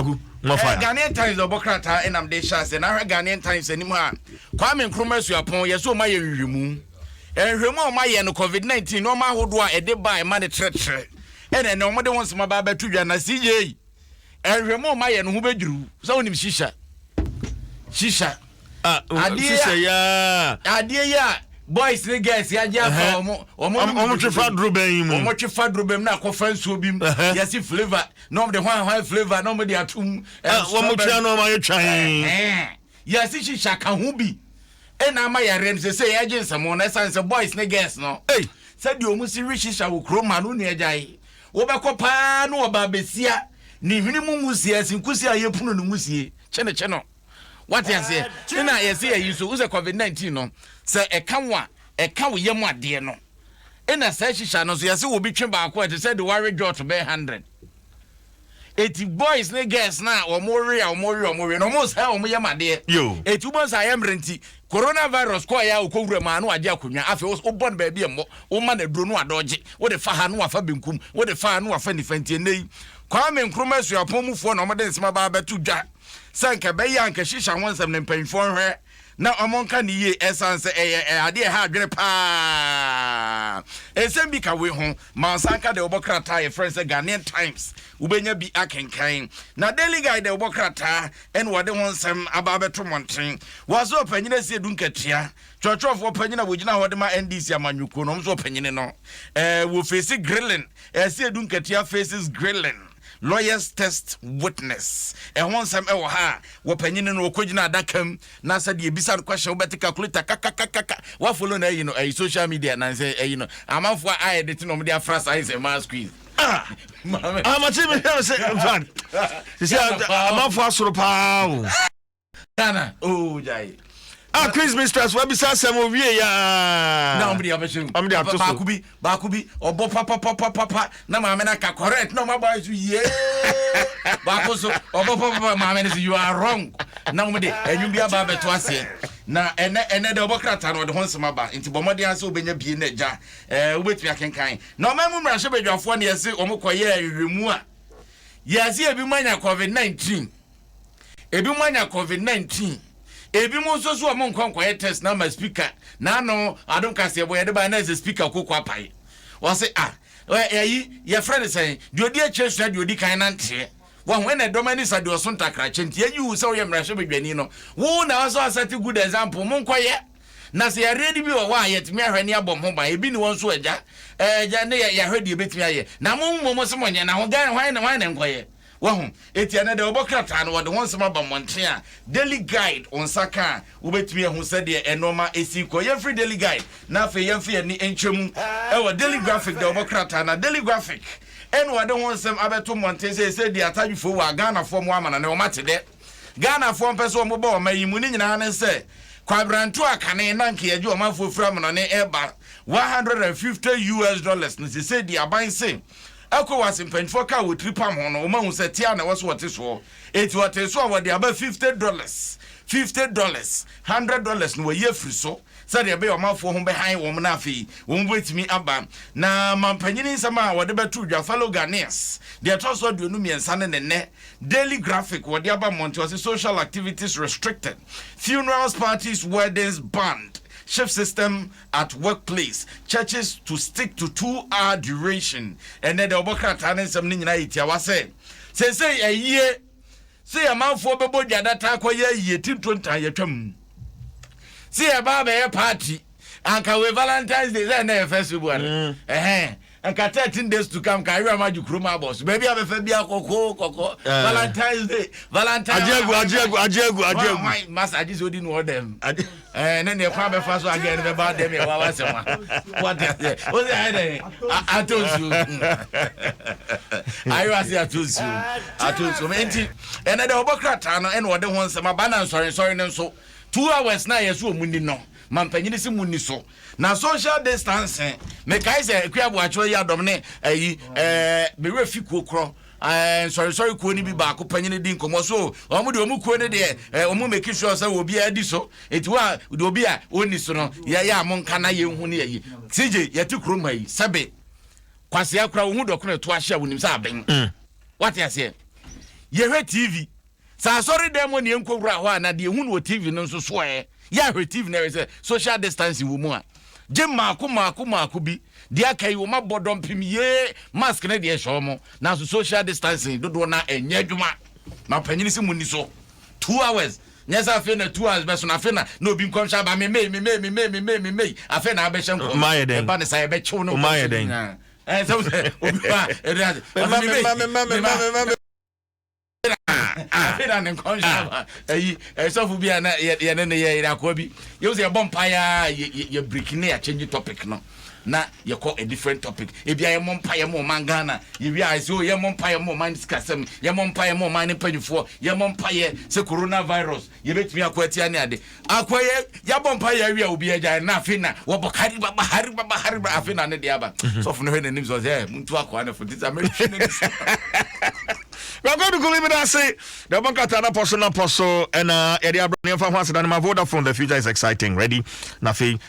Kwaku mɔfa. Ghanaian Times ɔbɔ krataa ɛnam de hyɛ ase na ahwɛ Ghanaian Times anim ha. Kwame Nkrumah Suapɔn yɛ so ɔma yɛ nhwehwɛmu. Nhwehwɛmu a ɔma yɛ no COVID-19 nneɛma ahodoɔ a ɛde ba a ɛma ne trɛtrɛ ɛna ɛnɛ wɔde ho nsɛm aba abɛto dwa na CJ nhwehwɛmu a ɔma yɛ no ho bɛdwiriw sɛ wonim shisha shisha. Ah, Adeɛ yi a adeɛ yi a boys ne girls yagye afa wɔn wɔn wɔn twe fa duro bɛn yi mu wɔn twe fa duro bɛn mu na akɔfa nsuo bi mu yɛsi flavour na wɔn de hwan hwan flavour na wɔn de atum. Wɔn twɛn na wɔn ayɛ twan. Yɛsi shisha ka ho bi ɛna ama yareɛ no sɛ sɛ yɛgye nsɛm no ɛsan sɛ boys ne girls no sɛdeɛ wɔn si wi shisha wɔ kurom ha no nua gya yi wɔbɛkɔ paa na wɔba abesia ne hwene mu nwusie ɛsi nkusie a yɛpunu ne nwusie kyenekyene no. Wate aseɛ? Ɛna yɛsɛ yɛyi so, wosɛ COVID-19 no, sɛ ɛka wo a, ɛka wo yam adeɛ no. Ɛna saa shisha no nso, yɛsɛ obi twe baako a, ɛte sɛ de ware jot bɛyɛ 100. Eti boys ne girls na wɔn we a wɔn we wɔn we na wɔn sɛ wɔn yam adeɛ. Eti wobɔ nsa ayɛ mmerɛ nti, coronavirus kɔɔ yɛ a okɔ wura mu a na wagye akonnwa. Afei wobɔ no baabi ɛmmɔ, woma no aduro no adɔgye, wode fa ha no wafa benkum, wode fa ha no wafa nifa. Nti ɛnɛ yi, Kwame Nkrumah Suapɔn mufoɔ na wɔde nsɛm aba abɛto dwa. Sɛ anka ɛbɛyɛ a anka shisha ho nsɛm no mpanyinfoɔ nhwɛ na wɔn nka no yie ɛsan sɛ ɛyɛ adeɛ ɛha adwene paa. Nsɛm bi ka wei ho ma nsa nka deɛ wɔbɔ krataa a yɛfrɛ no sɛ Ghanaian Times wobɛnya bi akenkan. Na Daily Guide deɛ wɔbɔ krataa ɛna wɔde ho nsɛm aba abɛto mmɔnten. Wɔasɛ ɔpanyin Asiedu Nketia, kyerɛkyerɛfoɔ panyin a wɔgyina hɔ de ma NDC amanyɔkuo no, wɔn nso ɔpanyini no ɛɛ wɔ face grilling, Asiedu Nketia faces grilling. Lawyers test witness. Ɛho nsɛm ɛwɔ ha a wɔpanyin no wɔkɔgyina adaka mu na sɛdeɛ ebisa no question wobɛte calculator kakakakaka wafollow na ayi no ayi social media na nsɛ ayi no amanfoɔ a ayɛ de te na wɔde afra science and maths quiz. Ah, amakye mi hwɛ sɛ in fact sisi amanfoɔ asoro paa o. Ghana oh jai. Ah, quiz mistress wabisa asɛm owie ya. Na ɔmo de abɛhyɛ mu. Ɔmo de ato so. Baako bi baako bi ɔbɔ papapapapa na maame na ka correct na ɔmo abɔ ayɛ so yee. Baako so ɔbɔ papapa maame no so you are wrong na ɔmo de ɛnwom bi aba abɛto aseɛ. Na ɛnɛ ɛnɛ de ɔbɔ krataa na ɔde ho nsɛm aba nti bɔ mmɔden ase wobɛnya bie na agya ɛɛ wobɛtumi akenkan. Na ɔman mu mmarahyɛbadwafoɔ ne yɛse ɔmo kɔyɛɛ nhwehwɛmu a yɛse ebi mo anya covid 19. Ebinom anya covid 19, ebinom nso so wɔn nkɔ nkɔyɛ test na ama speaker n'ano adom kaseɛ bɔ yɛde ba na ɛsɛ speaker koko apae. Wɔse ah ɛyi yɛfrɛ no sɛn deɛ odi akyire sua deɛ odi kan nanteɛ. Wɔho ɛna ɛdɔm ani sa deɛ ɔso ntakrakyɛ nti yɛyi wo sɛ woyɛ mmarahyɛbadwani no wo na ɔsɛ ɔsɛte good example monkɔyɛ. Na sɛ yareɛ no bi wɔ hɔ a yɛtumi ahwɛ ne abɔ ho ban ebi ne wɔn nso agya ɛɛ ne yɛahwɛ deɛ ebɛtumi ayɛ na mo mmom se monyɛ na ho gan hwan na hwan na nkɔyɛ. Wahu? Enti ɛnnɛ deɛ wɔbɔ krataa no, wɔde ho nsɛm aba mmɔnten a Daily Guide wo nsa ka a, wobɛtumi ahu sɛdeɛ nnoɔma si rekɔ. Yɛmfiri Daily Guide na afei yɛmfa yɛn ani nkyɛ mu wɔ Daily Graphic deɛ wɔbɔ krataa na Daily Graphic ɛna wɔde ho nsɛm abɛto mmɔnten sɛ ɛsɛ deɛ atadwofoɔ wɔ a Ghanafoɔ mo amana ne wɔn ate dɛ. Ghanafoɔ mpɛ sɛ wɔbɔ ɔman yi mu ne nyinaa ne sɛ kwabranto a kane na nka yɛgye ɔmanfoɔ firi amanɔne ɛreba 150 US dollars no sesei deɛ aban se ECOWAS mpanyinfoɔ kaa wɔ tiri pam ho no, wɔn ahu sɛ tea na ɛwɔ so wɔte soɔ. Eti wɔtee so a wɔde aba $50, $50, $100 na wɔayi afiri so sɛdeɛ ɛbɛyɛ ɔmanfoɔ ho bɛhan wɔn na afei wɔn bɛtumi aba. Na mampanyini nsɛm a wɔde bɛto dwa fellow Ghanaians, deɛ ɛtɔ so 23 ne ne nnɛ Daily Graphic wɔde aba mmɔnten ɔse social activities restricted, funerals, parties, weddings banned, shift system At workplace, churches to stick to 2-hour duration. Ɛnnɛ deɛ wɔbɔ krataa ne nsɛm no nyinaa yɛ tiawa sɛ, seesei ayie sɛ yɛn manfoɔ bɛbɔ dwa data akɔyɛ ayie ti ntontan yɛtwam sɛ yɛba abɛyɛ party anka wei Valentine's Day sɛ ɛnnɛ yɛ first February ɛhɛn Nka 13 days to come ka awia ma gye kurom abɔ so baabi a bɛfa bi akɔkɔ kɔkɔ eh. Valentine's Day Valentine agye agu agye agu agye agu agye agu hwan masa agye sɛ odi no ɔdɛm ɛɛ ne neɛ kwan bɛfa so agɛ no bɛba ɔdɛm yɛ wawa sɛm a wate aseɛ o sɛ ayɛ dɛ atɔ nsuo ayɛ ase atɔ nsuo atɔ nsuo nti ɛnɛ dɛ ɔbɔ krataa no ɛna ɔde ho nsɛm aba na nsɔrensɔre no nso 2 hours na yɛ so ɔmu ni no ma mpanyini si mu ni so. Na social distancing, mekae sɛ Akua Aboakyewa yi adɔm ne ayi ɛɛ me werɛ fi kuo korɔ ɛɛ nsɔresɔre kuo no bi baako panyin di nkɔmɔ so wɔn deɛ wɔn kuo no deɛ ɛɛ wɔn make sure sɛ obiara di so eti wɔn a deɛ obi a ɔnni so no yɛyɛ a mo nka na yɛn hu ne yɛyi CJ yɛte kurom ha yi sɛbe kwasea kora ohun dɔkono ɛto ahyɛ a wɔnim sɛ aben mm. Wate aseɛ? Yɛhwɛ TV sɛ asɔre dan mu ne yɛnkɔwura hɔ a, na deɛ ɛhu no wɔ TV no nso so ɛ, yɛahwɛ TV no ɛhwɛ sɛ social distancing wɔ mu a, gye mmaako mmaako mmaako bi deɛ aka yi wɔn abɔ dɔmpem yee. Mask ne deɛ ɛhyɛ wɔn, nanso social distancing dodoɔ na ɛnyɛ adwuma. Na panyin sɛ mu ni so 2 hours, nyɛ sɛ afei na 2 hours bɛso na afei na obi nkɔmhyɛ aba, memei memei memei memei memei, afei na abɛhyɛ nkɔm. Ɔma yɛ dɛn? Ɛba ne sa yɛbɛkyew no. Ɔma yɛ nkɔmhyɛ dɛn? nyinaa. Ɛɛ sɛ obi wa ɛdi ase Mema, mema, mema, mema, mema. Afei na ne nkɔmhyɛ aba. Ɛyi ɛsɔfo bi a na yɛne ne yɛ yɛrɛ akoa bi yɛwɔ sɛ yɛbɔ mpa ya, yɛ break ne yɛ change topic no na yɛkɔ a different topic. Ebi a yɛmmɔ mpa, yɛmmɔ ɔman Ghana, yɛwi a sɛ o yɛmmɔ mpa, yɛmmɔ ɔman sikasɛm, yɛmmɔ mpa, yɛmmɔ ɔman ne mpanyinfoɔ, yɛmmɔ mpa yɛ sɛ coronavirus yɛbɛtumi akɔ atia ne ade akɔ. Yɛ yɛabɔ mpa yɛ awi a, obi agya na afei na wɔbɔ hari baba hari baba hari baba, afei na ne de aba. Sɔfo no hwɛ n'anim sɛ ɔsɛ ɛ muntu akoa ne fo ti sɛ mɛtwi n'ani so. Bɛkɔ dukumi bi ase deɛ ɔbɔ nkrataa na pɔ so na pɔ so ɛna yɛde abrɛ ne yɛmfa ho aseda no ma Vodafone. The future is exciting. Ready? Na afei